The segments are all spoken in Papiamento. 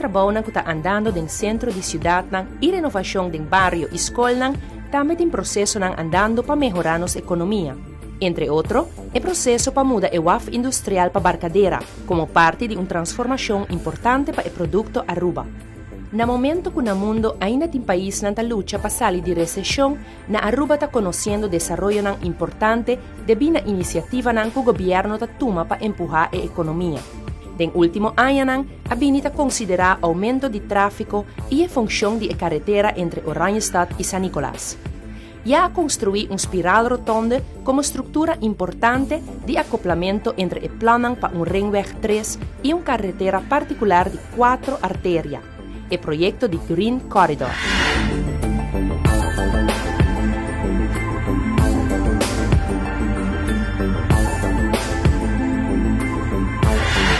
trabounan ku ta andando den sentro di siudatnan i renovashon den bario i skolnan, tambe tin prosesonan andando pa mehorá nos ekonomia. Entre otro, e proseso pa muda e waf industrial pa Barcadera, komo parti di un transformashon importante pa e produkto Aruba. Na momento ku na mundo ainda tin paisnan ta lucha pa sali di reseshon, na Aruba ta konosiendo desaroyonan importante debí na inisiativanan ku gobièrnu ta tuma pa empuhá e ekonomia. Den último añanan a bini ta konsiderá oumento di tráfiko i e funshon di e karetera entre Oranjestad i San Nicolas. Ya a konstruí un spiraalrotonde komo struktura importante di akoplamento entre e plannan pa un Ringweg tres i un karetera partikular di kuatro arteria, e proyekto di Green Corridor.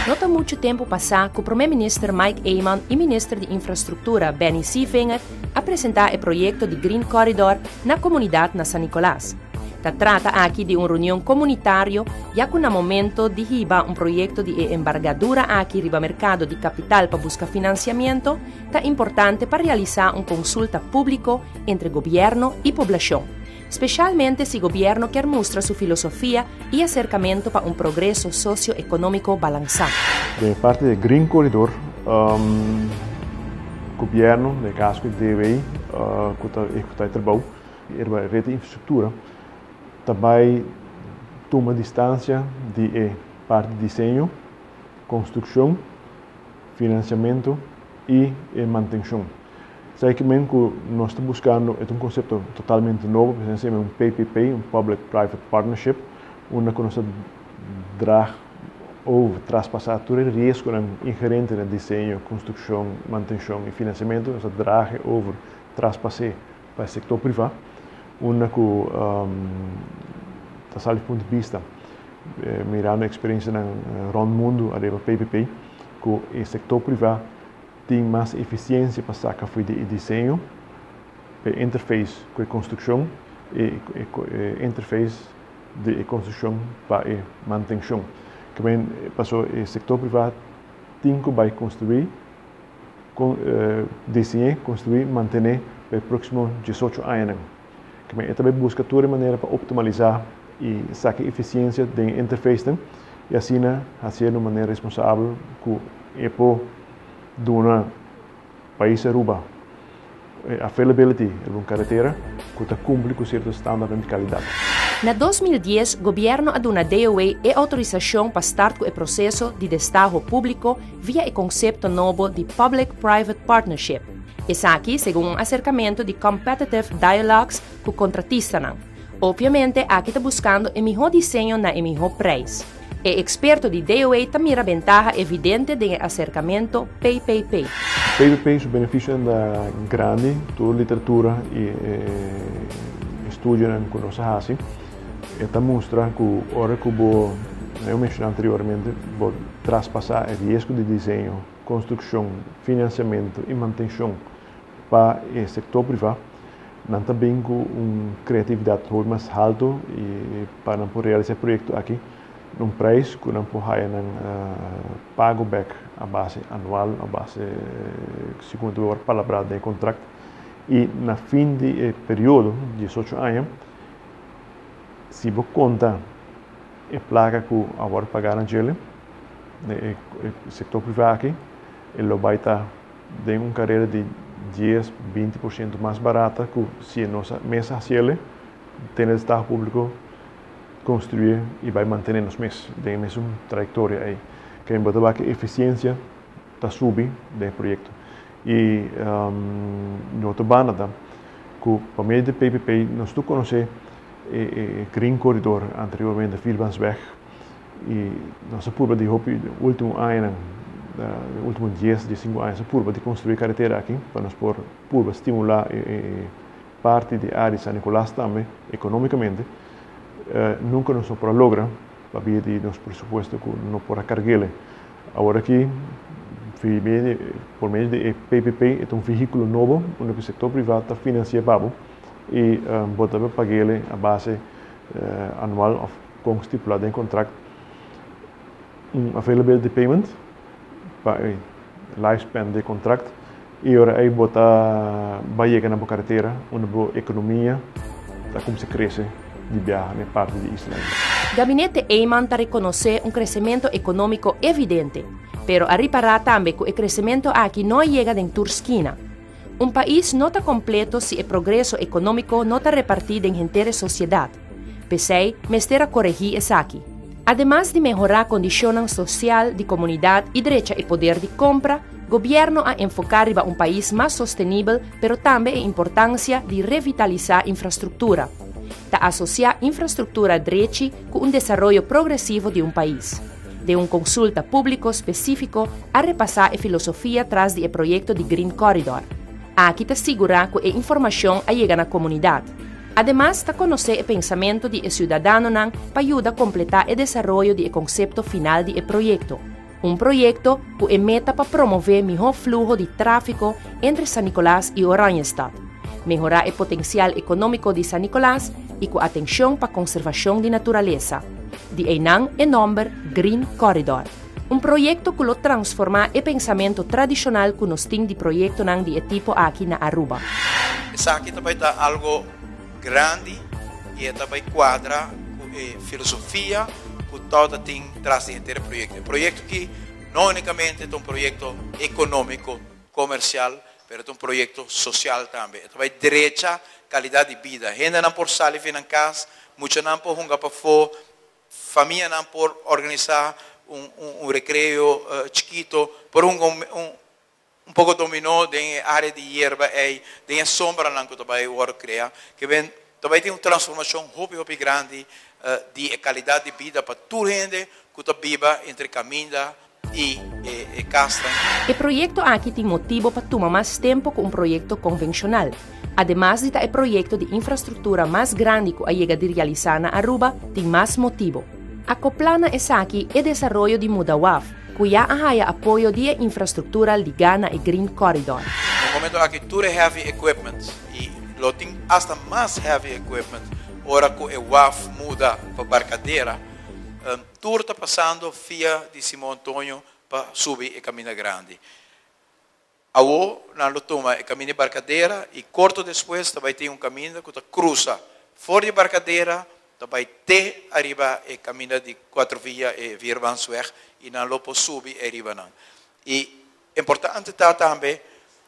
No ta muchu tempu pasá ku Prome Minister Mike Eman i Minister di Infrastruktura Benny Seevinger a presentá e proyekto di Green Corridor na komunidat na San Nicolas. Ta trata aki di un reunion komunitario ya ku na momento di hiba un proyekto di e embargadura aki riba merkado di kapital pa buska finansiamiento, ta importante pa realisá un konsulta públiko entre gobièrnu i poblashon, speshalmente si gobièrnu kier mustra su filosofia i aserkamentu pa un progreso sosioekonómiko balansá. Den e parti di Green Corridor, gobièrnu, den e kaso di DWI, ku ta ehekutá e trabou riba e ret di infrastruktura, ta bai tuma distansia di e parti di diseño, konstrukshon, finansiamentu i e mantenshon. Esaki men ku nos ta buskando e ta un konsepto totalmente nobo, pasobra esei un PPP, un Public Private Partnership, unda ku nos ta drag over, traspasá tur e riesgonan inherente na diseño, konstrukshon, mantenshon i finansiamentu, nos ta drag e over, traspas'é pa e sektor privá, unda ku ta sali punto di bista mirando eksperensianan rònt mundu ariba PPP ku e sektor privá tin mas efisiensia pa saka fo'i di e diseño, pa e interface ku e konstrukshon i e interface di e konstrukshon pa e mantenshon. Kimen paso e sektor privá tin ku bai konstruí, diseñ'é, konstruí, mantené pa e próksimo diesocho añanan. Kimen e ta bai buska tur e manera pa optimalisá i saka efisiensia den e interfacenan i asina hasié di un manera responsabel ku e por duna pais Aruba e availability riba un karetera ku ta kumpli ku sierto standaardnan di kalidat. Na 2010 Gobierno a duna DOW e autorisacion pa start cu e proceso di destaho publico via e concepto nobo di Public Private Partnership. Esaki segun un acercamento di Competitive Dialogues cu contratistanan. Obviamente aki ta buscando e miho diseño na e miho prijs. E experto di DOW ta mira bentaha evidente den e acercamento PPP. PPP su beneficionan ta grandi, tur literatura y estudionan cu nos a haci e ta mustra cu ora cu bo, manera mi menciona anteriormente, bo traspasa e riesgo di diseño, construccion, financiamento y mantencion pa e sector priva, nan ta bin cu un creatividad hopi mas halto y pa nan por realisa e proyecto aki na un prijs cu nan por haya nan pago bek a base anual, a base segun ta word palabrá den e contract y na fin di e periodo, diesocho aña, si bo conta e placa cu a word paga na djele, e sector priva aki, e lo bay ta den un karera di dies, 20% mas barata ku si e nos mes hasiele, tene estado públiko konstruí i bai mantené nos mes den e mesun trayektoria ei. Ke bo ta wak e efisiensia ta subi den e proyekto. I di otro banda ta ku pa medio di PPP nos tur konosé e Green Corridor, anteriormente Vierbansweg, I nos a purba di hopi ultimo añanan, ultimo dies, diesinku aña, nos a purba di konstruí karetera aki pa nos por purba stimulá e parti di área di San Nicolas tambe ekonómikamente. Nunka nos no por a logra pabia di nos presupuesto ku no por a karg'el. Awor aki por medio di e PPP e ta un vehíkulo nobo unda ku sektor privá ta finansiá pa bo i bo ta pag'el a base anual òf Kon stipulá den kontrakt un availability payment pa e lifespan di contract y ora ey bo ta bay yega na bo caretera unda bo economia ta cuminsa crece di biaha na e parti di isla ey. Gabinete Eman ta reconoce un crecemento economico evidente, pero a ripara tambe cu e crecemento aki no a yega den tur skina. Un pais no ta completo si e progreso economico no ta reparti den henter e sociedad. P'esey, mester a coregi esaki. Ademas di mehora condicionnan social di comunidad y drecha e poder di compra, gobierno a enfoca riba un pais mas sostenibel pero tambe e importancia di revitalisa infrastructura. Ta asocia infrastructura drechi cu un desaroyo progresivo di un pais. Den un consulta publico specifico a repasa e filosofia tras di e proyecto di Green Corridor. Aki ta sigura cu e informacion a yega na comunidad. Ademas ta conoce e pensamento di e ciudadanonan pa yuda completa e desaroyo di e concepto final di e proyecto. Un proyecto cu e meta pa promove miho fluho di trafico entre San Nicolas y Oranjestad, mehora e potencial economico di San Nicolas y cu atencion pa conservacion di naturalesa. Di eynan e nomber Green Corridor. Un proyecto cu lo transforma e pensamento tradicional cu nos tin di proyectonan di e tipo aki na Aruba. Esaki ta bay ta algo grandi y e ta bay cuadra cu e filosofia cu tawata tin tras di henter e proyecto. E proyecto aki no unicamente ta un proyecto economico, comercial, pero ta un proyecto social tambe. E ta bay drecha calidad di bida. Hendenan por sali fi nan cas, muchanan por hunga pafo, Famianan por organisá un un rekreo chikito, por hunga un un poko dominó den e área di yerba ei, den e sombranan ku ta bai wòrdu krea. Ke ben ta bai tin un transformashon hopi hopi grandi di e kalidat di bida pa tur hende ku ta biba entre kaminda i e kasnan. E proyekto aki tin motibo pa tuma mas tempo ku un proyekto konvenshonal. Ademas di ta e proyekto di infrastruktura mas grandi ku a yega di realisá na Aruba, tin mas motibo. Akoplá na esaki e desaroyo di Muda Waf, ku ya a haya apoyo di e infrastruktura ligá na e Green Corridor. Na e momento aki tur e heavy equipment i lo tin asta mas heavy equipment ora ku e waf muda pa Barcadera. Tur ta pasando via di Simon Antonio pa subi e caminda grandi. Awo nan lo tuma e caminda di Barcadera y corto despues ta bay tin un caminda cu ta cruza for di Barcadera ta bay te ariba e caminda di Cuatro Via e Vierbaansweg y nan lo por subi ariba nan. Y importante ta tambe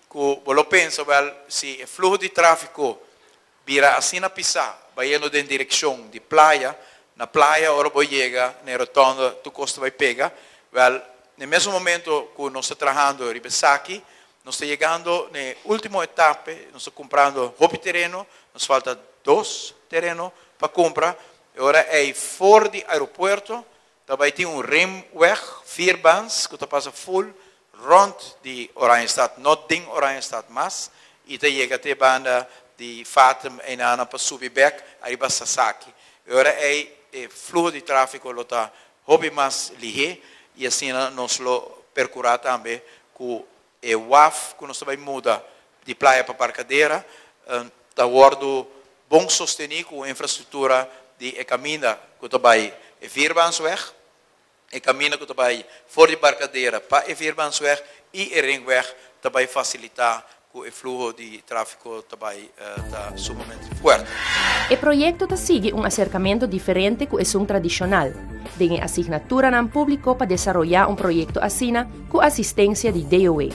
cu bo lo pensa wel si e fluho di trafico Bira asina pisá, bayendo den direkshon di playa. Na playa ora bo yega na e rotonda tur kos ta bai pega. Wèl, na e mesun momento ku nos ta trahando riba esaki, nos ta yegando na e último etape, nos ta kumprando hopi tereno, nos falta dos tereno pa kumpra. E ora ei for di aeropuerto ta bai tin un rimweg, vierbaans, ku ta pasa ful rond di Oranjestad, no den Oranjestad mas, y ta yega te banda di Fatum eynana pa subi bek ariba Sasaki. E ora ey e fluho di trafico lo ta hopi mas lihe y asina nos lo percura tambe cu e waf cu nos ta bay muda di Playa pa Barcadera ta wordo bon sosteni cu un infrastructura di e caminda cu ta bay e Vierbaansweg. E kaminda ku ta bai for di Barkadera pa e Vierbaansweg i e Ringweg ta bai fasilitá ku e fluho di tráfiko ta bai ta sumamente fuerte. E proyekto ta sigui un aserkamentu diferente ku esun tradishonal den e asignaturanan públiko pa desaroyá un proyekto asina ku asistensia di DOE.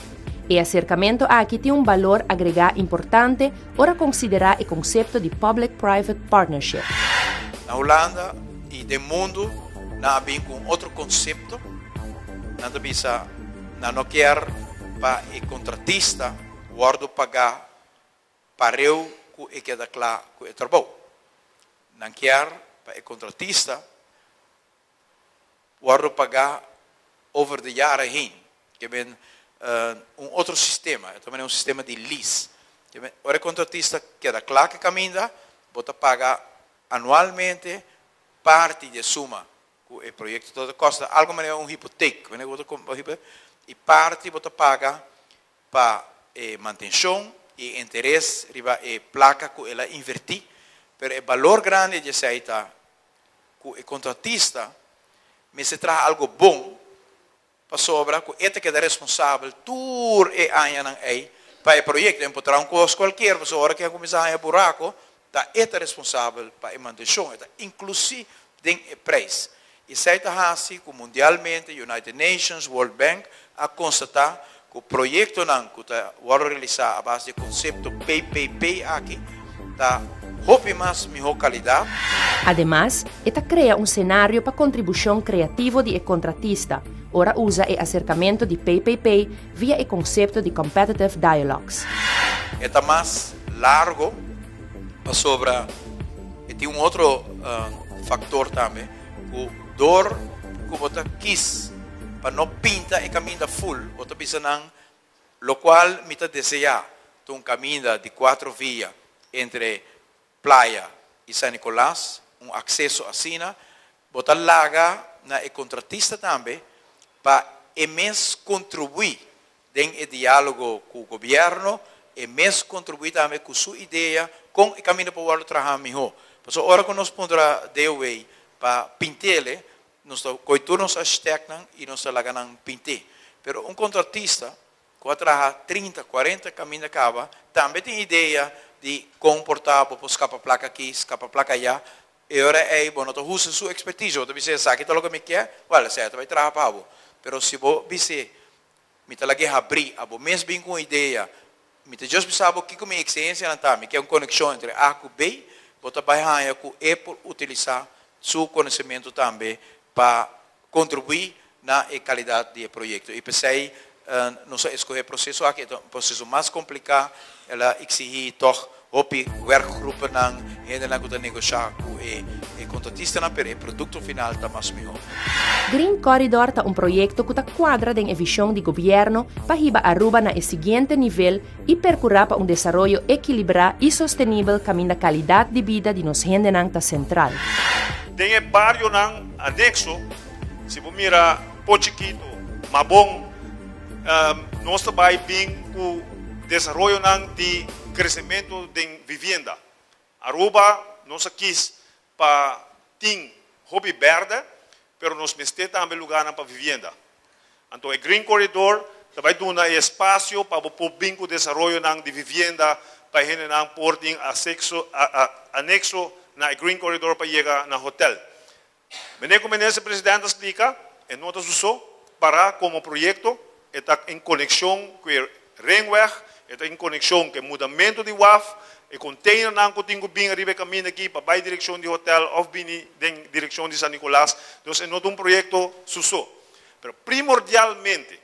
E aserkamentu aki tin un balor agregá importante ora konsiderá e konsepto di Public-Private Partnership. Na Hulanda i den mundu nan a bin ku un otro konsepto, nan ta bisa nan no kier pa e kontratista wòrdu pagá pareu ku e keda kla ku e trabou. Nan kier pa e kontratista wòrdu pagá over de jaren heen. Ke men un otro sistema, e ta manera un sistema di lease. Ke men ora e kontratista keda kla ku e kaminda, bo ta paga anualmente parti di e suma ku e proyekto ta kosta, algu manera un hipotek, manera ku bo ta kumpra un i parti bo ta paga pa e mantenshon i e interes riba e plaka ku el a invertí, pero e balor grandi di esei ta ku e kontratista mester traha algu bon. Pasobra ku e ta keda responsabel tur e añanan ei pa e proyekto. E no por traha un kos kualkier, pasobra ora ku e a kuminsá haña buraku, ta e ta responsabel pa e mantenshon. E ta inklusí den e preis. Esei ta hasi ku mundialmente United Nations, World Bank a konstatá ku proyektonan ku ta wòrdu realisá a base di e konsepto PPP aki ta hopi mas mihó kalidat. Ademas, e ta krea un senario pa kontribushon kreativo di e kontratista ora usa e aserkamentu di PPP via e konsepto di Competitive Dialogues. E ta mas largo pasobra e tin un otro faktor tambe ku dor ku bo ta kis pa no pinta e kaminda ful, bo ta bisa nan lokual mi ta deseá ta un kaminda di kuatro via entre Playa i San Nicolas, un akseso asina, bo ta laga na e kontratista tambe pa e mes kontribuí den e diálogo ku gobièrnu, e mes kontribuí tambe ku su idea kon e kaminda por wòrdu trahá mihó. Pasobra ora ku nos puntra DOW pa pint'ele, nos ta kohe tur nos architèktnan i nos ta laga nan pint'é. Pero un kontratista ku a traha trinta, kuarenta kaminda kaba, tambe tin idea di kon por ta, bo por skapa plaka aki, skapa plaka ayá. E ora ei bo no ta usa su ekspertise, bo ta bis'é esaki ta loke mi ke, wèl esei ta bai traha pa bo. Pero si bo bis'é Mi ta lag'é habrí, abo mes bin ku un idea. Mi ta just bisa bo kiko mi eksigensianan ta. Mi ke un konekshon entre A ku B. Bo ta bai haña ku e por utilisá su konosementu tambe pa kontribuí na e kalidat di e proyekto. I p'esei nos a eskohé e proseso aki. E ta un proseso mas kompliká. El a eksigí tòg hopi werkgroepennan, hendenan ku ta negoshá ku e kontratistanan, pero e produkto final ta mas mihó. Green Corridor ta un proyekto ku ta kuadra den e vishon di gobièrnu pa hiba Aruba na e siguiente nivel i perkurá pa un desaroyo ekilibrá i sostenibel kaminda kalidat di bida di nos hendenan ta sentral. Den e barionan anekso, si bo mira Pochiquito, Mabon, Nos ta bai bin ku desaroyonan di kresementu den vivienda. Aruba nos a kis pa tin hopi bèrdè, pero nos mester tambe lugánan pa vivienda. Anto e Green Corridor ta bai duna e espasio pa bo por bin ku desaroyonan di vivienda pa e hendenan por tin anekso na e Green Corridor pa yega na hotel. Meneer ku Minister President a splika, e no ta su so, para komo proyekto, e ta en konekshon ku e ringweg, e ta en konekshon ku e mudamentu di waf, e konteinernan ku tin ku bin ariba e kaminda aki pa bai direkshon di hotel òf bini den direkshon di San Nicolas. Dus e no ta un proyekto su so. Pero primordialmente,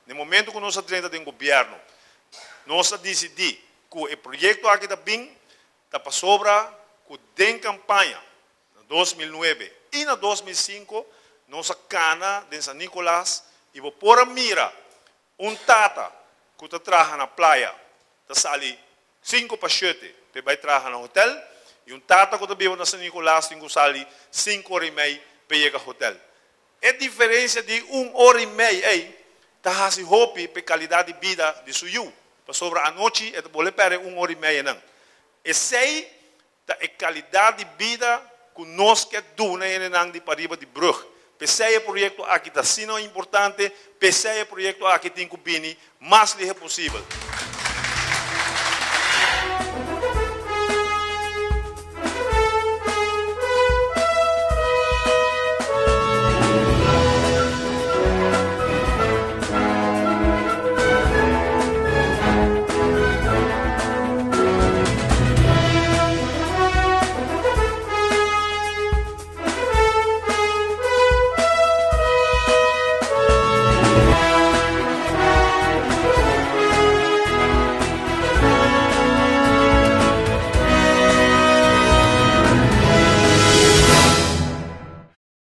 na e momento ku nos a drenta den gobièrnu, nos a disidí ku e proyekto aki ta bin ta pasobra ku den kampaña Na 2009 i na 2005 nos a kana den San Nicolas i bo por a mira un tata ku ta traha na playa ta sali sinku pa shete pa e bai traha na hotel i un tata ku ta biba na San Nicolas tin ku sali sinku ora i mei pa e yega hotel. E diferensia di un ora i mei ei ta hasi hopi pa e kalidat di bida di su yu, pasobra anochi e ta bole pèrdè un ora i mei einan. Esei Ta e kalidat di bida ku nos ke duna hendenan di pariba di brug. P'esei e proyekto aki ta asina importante, p'esei e proyekto aki tin ku bini mas lihe posibel.